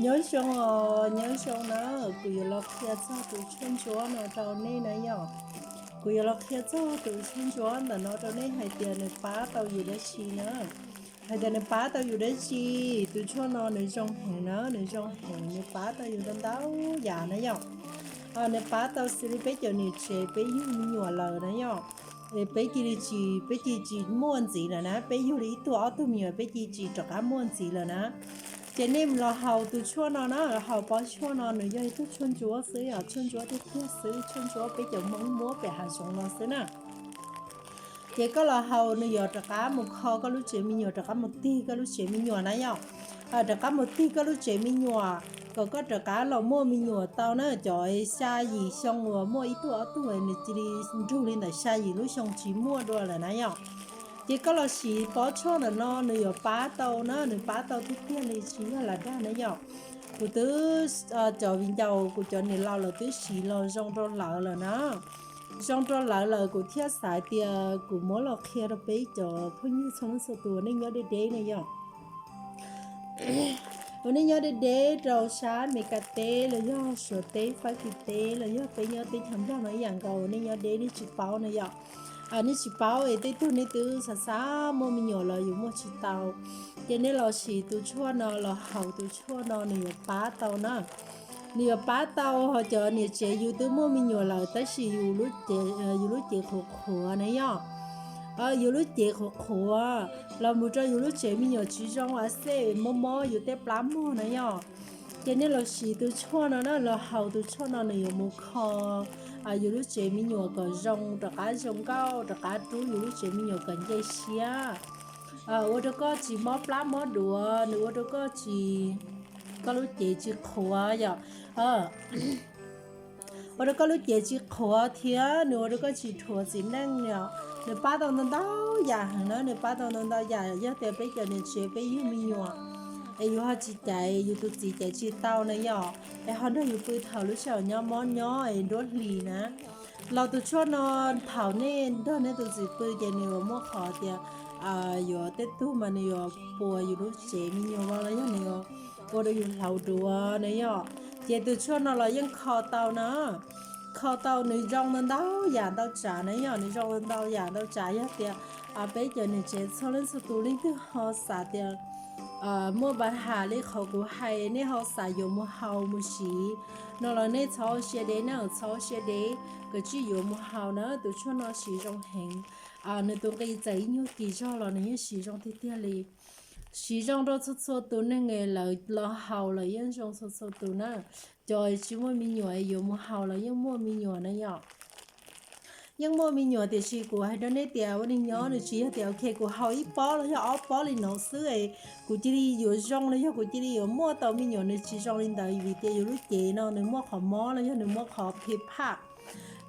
Nyob zoo os, nyob zoo na, kuv yuav los qhia txog tus tshuaj ntsuab no rau nej na yom. Kuv yuav los qhia txog tus tshuaj ntsuab ntawm no rau nej hais tias nws pab tau yus dab tsi na. Hais tias nws pab tau yus dab tsi, tus tshuaj no nws zoo heev na, nws zoo heev, nws pab tau yus ntau ntau yam na yom. Nws pab tau xws li peb cov niam tsev peb yug me nyuam lawm na yom. Peb cia li tsis, peb cia li tsis muaj ntxiv lawm na, peb yug li ib tug ob tug me nyuam peb cia li tsis rov qab muaj ntxiv lawm na. Ces nej los haus tus tshuaj no na, los haus pob tshuaj no, nws yog ib tug tshuaj ntsuab xwb, yog tshuaj ntsuab tiag tiag xwb, tshuaj ntsuab peb cov Hmoob muab pem hav zoov los xwb na. Ces koj los haus nws yuav rov qab mus kho koj lub tsev me nyuam, rov qab mus tig koj lub tsev me nyuam na yom. Rov qab mus tig koj lub tsev me nyuam kom koj rov qab los muaj me nyuam tau na, cov xya yim xyoo uas muaj ib tug ob tug nws cia li nrug li ntawm xya yim lub xyoo tsis muaj dua lawm na yom. Ces koj los siv pob tshuaj ntawm no nws yuav pab tau na, nws pab tau tiag tiag li tsis yog lam dag na yom. Kuv twb, cov viv ncaus kuv cov niam laus lawv twb siv los zoo rau lawv lawm na. Zoo rau lawv lawm kuv thiaj xav tias kuv muab los qhia rau peb cov phooj ywg txhua leej txhua tus uas nej nyob deb deb na yom. Uas nej nyob deb deb rau sab Amelikas teb los yog Suav teb, Fab Kis teb los yog peb nyob teb chaws Nplog no ib yam nkaus, nej nyob deb nej tsis paub na yom. Nej tsis paub es tej tug nej twb xav xav muaj me nyuam los yus muaj tsis tau. Ces nej los siv tus tshuaj no, los haus tus tshuaj no nws yuav pab tau na. Nws yuav pab tau ho cov niam tsev yus twb muaj me nyuam lawm tab sis yus lub cev qhuav qhuav na yom. Yus lub cev qhuav qhuav los mus rau yus lub tsev me nyuam tsis zoo a xej mob mob yus tej plab mog na yom. Ces nej los siv tus tshuaj no na, los haus tus tshuaj no nws yuav mus kho yus lub tsev me nyuam kom zoo, rov qab zoo nkauj, rov qab rub yus lub tsev me nyuam kom nce siab. Ua rau koj tsis mob plab mob duav, nws ua rau koj tsis, koj lub cev tsis qhuav yom. Ua rau koj lub cev tsis qhuav thiab nws ua rau koj tsis dhuav txiv neej yom. Nws pab tau ntau ntau yam heev na, nws pab tau ntau ntau yam. Yog tias peb cov niam tsev peb yug me nyuam es yus ho tsis caiv, yus tus txiv caiv tsis tau na yom, es ho nrog yus pw thaum lub sij hawm nyob mob nyob es nruab hlis na, los tus tshuaj no thaum nej nrog nej tus txiv pw ces nws yuav muaj qhov tias yuav tej tug mas nws yuav puas yus lub tsev me nyuam los yog nws yuav ua rau yus hlauv duav na yom. Ces tus tshuaj no los yeej kho tau na, kho tau, nws zoo ntau ntau yam ntau tsav na yom, nws zoo ntau ntau yam ntau tsav. Yog tias peb cov niam tsev txhua leej txhua tus leej twg ho xav tias muaj npa has li qhov kuv hais, nej ho xav yuav mus haus mus siv no los nej txhob ua siab deb na, txhob ua siab deb, kom tsij yuav mus haus na. Tus tshuaj no siv zoo heev, nws tus nqi txawm ib nyuag kis zog los nws yeej siv zoo tiag tiag li. Siv zoo rau txhua txhua tus neeg, lawv los haus los yeej zoo txhua txhua tus na. Cov tsis muaj me nyuam yuav mus haus los yeej muaj me nyuam na yom. Yeej muaj me nyuam tiam sis kuv hais rau nej tias ua neej nyob nws tsis yog tias ok kuv haus ib pob los yog ob pob li no xwb es kuv cia li yuav zoo los yog kuv cia li yuav muaj tau me nyuam, nws tsis zoo li ntawd. Vim tias yus lub cev no nws muaj qhov mob los yog nws muaj qhov phem pham.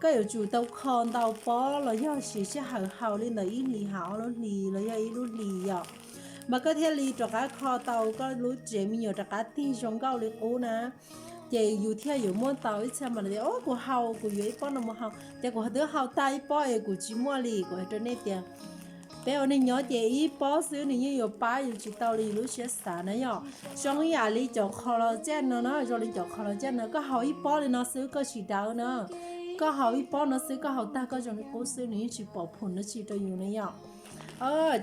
Koj yuav tsum tau kho ntau pob los yog siv sij hawm haus li ntawm ib hlis ha ob lub hlis los yog ib lub hlis yom, mas koj thiaj li rov qab kho tau koj lub tsev me nyuam rov qab tig zoo nkauj li qub na. Ces yus thiaj yuav muaj tau. Ib txhia mas tias o kuv haus, kuv yuav ib pob no mus haus, ces kuv twb haus tag ib pob es kuv tsis muaj li. Kuv hais rau nej tias peb ua neej nyob ces ib pob xwb nws yeej yuav pab yus tsis tau li yus lub siab xav na yom. Zoo ib yam li cov kho los caj no na, zoo li cov kho los caj no, koj haus ib pob li no xwb koj tsis dawb na. Koj haus ib pob no xwb, koj haus tag koj zoo li qub xwb, nws yeej tsis pom phum dab tsi rau yus na yom.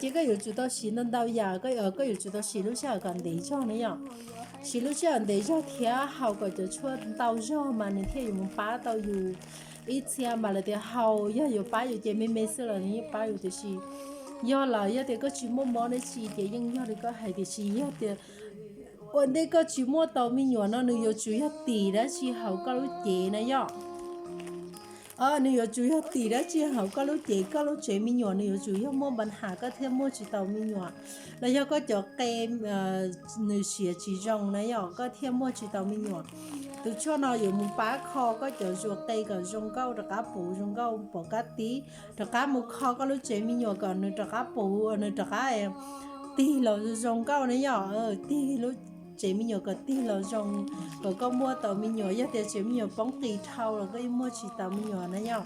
Ces koj yuav tsum tau siv ntau ntau yam, koj yuav tsum tau siv lub sij hawm kom ntev zog na yom. Siv lub sij hawm ntev zog thiab haus kom cov tshuaj ntau zog mas nws thiaj yuav mus pab tau yus. Ib txhia mas lawv tias haus yog yuav pab yus ces me me xwb los nws yeej pab yus, tiam sis yog lawm yog tias koj tsis muaj mob dab tsi ces yeej yog li koj hais, tiam sis yog tias ua ntej koj tsis muaj tau me nyuam no nws yuav tsum yog tim dab tsi hauv koj lub cev na yom. Nws yuav tsum yog tim dab tsi hauv koj lub cev, koj lub tsev me nyuam nws yuav tsum yog muaj npa has koj thiaj muaj tsis tau me nyuam, los yog koj cov qe nws siav tsis zoo na yom, koj thiaj muaj tsis tau me nyuam. Tus tshuaj no yuav mus pab kho koj cov zuag qe kom zoo nkauj, rov qab puv zoo nkauj pom kab tib, rov qab mus kho koj lub tsev me nyuam kom nws rov qab puv, nws rov qab tig los zoo nkauj na yom. Tig lub tsev me nyuam kom tig los zoo, kom koj muaj tau me nyuam. Yog tias tsev me nyuam poob qis dhau los koj yeej muaj tsis tau me nyuam na yom.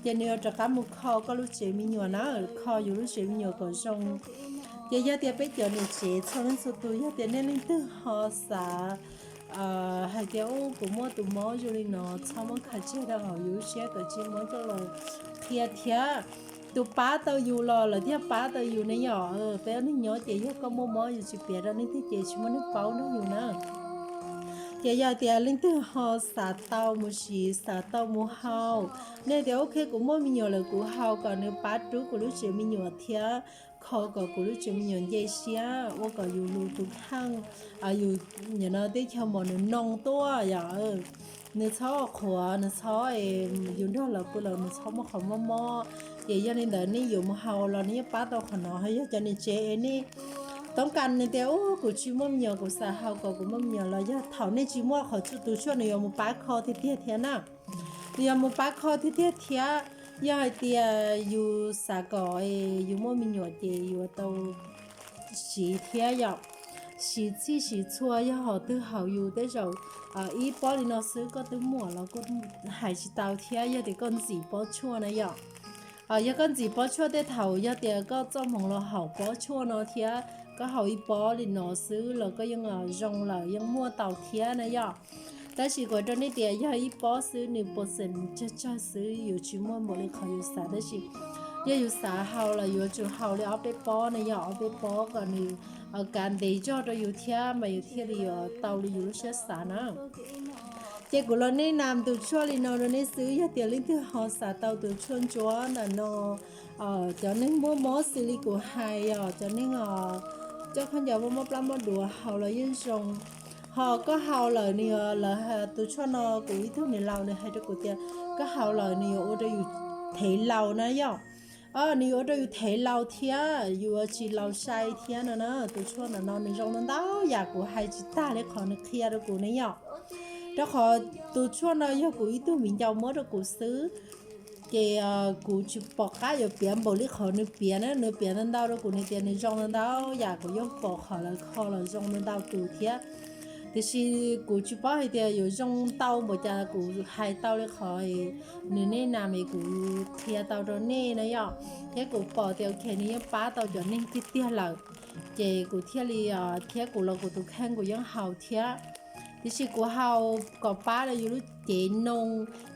Ces nws yuav rov qab mus kho koj lub tsev me nyuam na, kho yus lub tsev me nyuam kom zoo. Ces yog tias peb cov niam tsev txhua leej txhua tus, yog tias nej leej twg ho xav hais tias ub kuv muaj tus mob zoo li no, txhob muab khav tseg rau hauv yus lub siab, kom tsis muab coj los qhia thiab. Tus pab tau yus los lawv thiaj pab tau yus ne yom. Peb ua neeg nyob ces yog koj muaj mob yus tsis piav rau leej twg ces tsis muaj neeg paub nrog yus na. Ces yog tias leej twg ho xav tau mus siv, xav tau mus haus, nej tias ok kuv muaj me nyuam lawm kuv haus kom nws pab rub kuv lub tsev me nyuam thiab kho kom kuv lub tsev me nyuam nce siab, ua kom yus lus tus kheej, yus no teb chaws mos nws noo tuaj yom. Nws txhob qhuav, nws txhob, yus nrog lawv pw los nws txhob muaj qhov mob mob. Ces yog li ntawd nej yuav mus haus los nws yeej pab tau qhov no. Yog cov niam tsev es nej toob kas nws tias ub kuv tsis muaj me nyuam kuv xav haus kom kuv muaj me nyuam los yog thaum nej tsis muaj qhov tus tshuaj nws yuav mus pab kho tiag tiag thiab na. Nws yuav mus pab kho tiag tiag thiab. Yog hais tias yus xav kom yus muaj me nyuam ces yuav tau siv thiab yom. Siv txhij siv txhua, yog hom twg haum yus tej zaum ib pob li no xwb koj twb muaj los kuj hais tsis tau thiab yog tias koj ntxim pob tshuaj na yom. Yog koj ntxim pob tshuaj tej thaum yog tias koj txoj hmoov los haum pob tshuaj no thiab koj haus ib pob li no xwb los koj yeej zoo lawm, yeej muaj tau thiab na yom. Tab sis kuv rau nej tias yog ib pob xwb nws percent tsawg tsawg xwb, yus tsis muaj npaum li qhov yus xav. Tab sis yog yus xav haus los yuav tsum haus li ob peb pob na yom, ob peb pob kom nws kav ntev zog rau yus thiab mas yus thiaj li yuav tau li yus lub siab xav na. Ces kuv los nej nam tus tshuaj li no rau nej xwb, yog tias leej twg ho xav tau tus tshuaj ntsuab ntawm no, cov neeg muaj mob xws li kuv hais os, cov neeg coj khaub ncaws muaj mob plab mob duav haus los yeej zoo. Ho koj haus lawm nws yuav, lawv, tus tshuaj no kuv ib tug niam laus nws hais rau kuv tias koj haus lawm nws yuav ua rau yus thev laus na yom. Nws yuav ua rau yus thev laus thiab yuav tsis laus sai thiab no na. Tus tshuaj ntawm no nws zoo ntau ntau yam, kuv hais tsis tag li qhov nws qhia rau kuv ne yom. Rau qhov tus tshuaj no yog kuv ib tug viv ncaus muab rau kuv xwb, ces kuv tsis pom qab yuav piav npaum li qhov nws piav na. Nws piav ntau ntau rau kuv, nws tias nws zoo ntau ntau yam, kuv yeej pom qhov lawv kho los zoo ntau ntau tus thiab. Tiam sis kuv tsis paub hais tias yuav zoo ntau npaum cas, kuv hais tau li qhov nws nej nam es kuv qhia tau rau nej na yom. Thiab kuv pom tias ok nws yeej pab tau cov neeg tiag tiag lawm, ces kuv thiaj li, thiab kuv los kuv tus kheej kuv yeej haus thiab. Tiam sis kuv haus kom pab rau yus lub cev noo,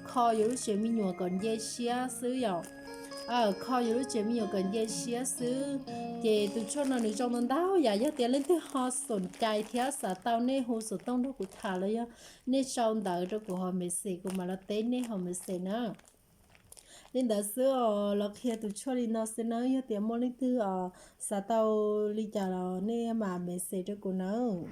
kho yus lub tsev me nyuam kom nce siab xwb yom. Kho yus lub tsev me nyuam kom nce siab xwb. Ces tus tshuaj no nws zoo ntau ntau yam, yog tias leej twg ho xoom cai thiab xav tau nej hu xov tooj nrog kuv tham los yog nej sau ntawv rau kuv hauv message kuv mam los teb nej hauv message na. Li ntawd xwb os, los qhia tus tshuaj li no xwb nawb, yog tias muaj leej twg xav tau li cas los nej mam message rau kuv nawb.